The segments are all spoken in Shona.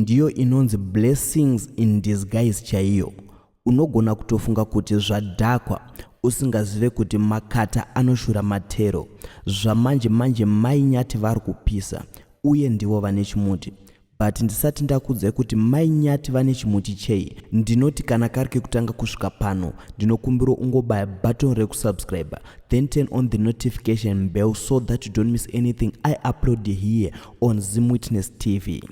ndiyo inonzi blessings in disguise chaiyo. Unogona kutofunga kuti zvadhakwa usingazive kuti makata anoshura matero. Zvamanje manje Mai Nyati vari kupisa uye ndivo vane chimuti. But ndisati ndakuudzai kuti Mai Nyati vane chimuti chei, ndinoti kana kari kekutanga kusvika pano, ndinokumbiro ungobaya button rekusubscriber, then turn on the notification bell so that you don't miss anything I upload here on Zimwitness TV.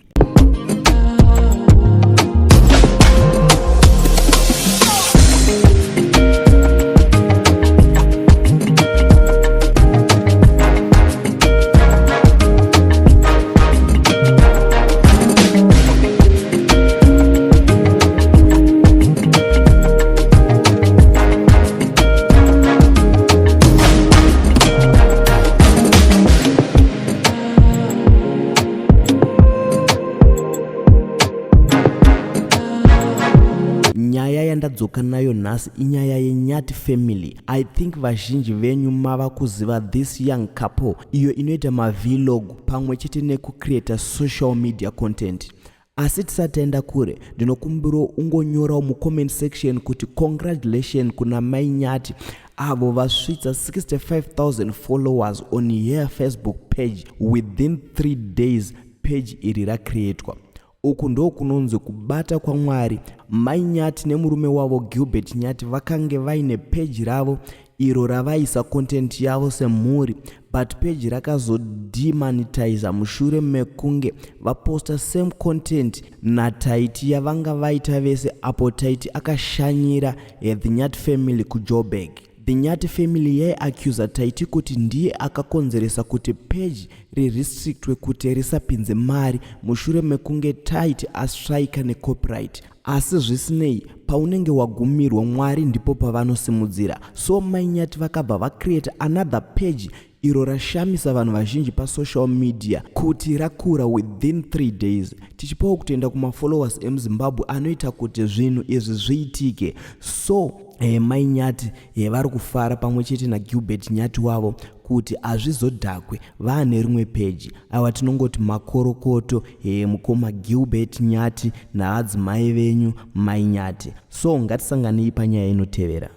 Nyaya yandadzoka nayo nhasi inyaya yeNyati family. I think vazhinji venyu mava kuziva this young couple iyo inoita mavlog pamwe chete nekucreata social media content. Asi tisati taenda kure, ndinokumbirawo ungonyorawo mucomment section kuti congratulation kuna Mai Nyati avo vasvitsa 65,000 followers on her Facebook page within 3 days page iri racreatwa. Uku ndokunonzi kubata kwaMwari. Mai Nyati nemurume wavo Gilbert Nyati vakange vaine page ravo iro ravaisa content yavo semhuri but page rakazodemonetizer mushure mekunge vaposta same content naTaiti yavanga vaita vese apo Taiti akashanyira The Nyati family kuJoburg. The Nyati family yaiaccuser Taiti kuti ndiye akakonzeresa kuti page rirestrictwe kuti risapinze mari mushure mekunge Taiti astrika necopyright. Asi zvisinei, paunenge wagumirwa Mwari ndipo pavanosimudzira. So Mai Nyati vakabva vacreator another page iro rashamisa vanhu vazhinji pasocial media kuti rakura within 3 days. Tichipawo kutenda kumafollowers emuZimbabwe anoita kuti zvinhu izvi zviitike. So Mai Nyati vari kufara pamwe chete naGilbert Nyati wavo kuti hazvizodhakwe vaane rimwe peji. Aiwa tinongoti makorokoto mukoma Gilbert Nyati naadzimai venyu Mai Nyati. So ngatisanganei panyaya inotevera.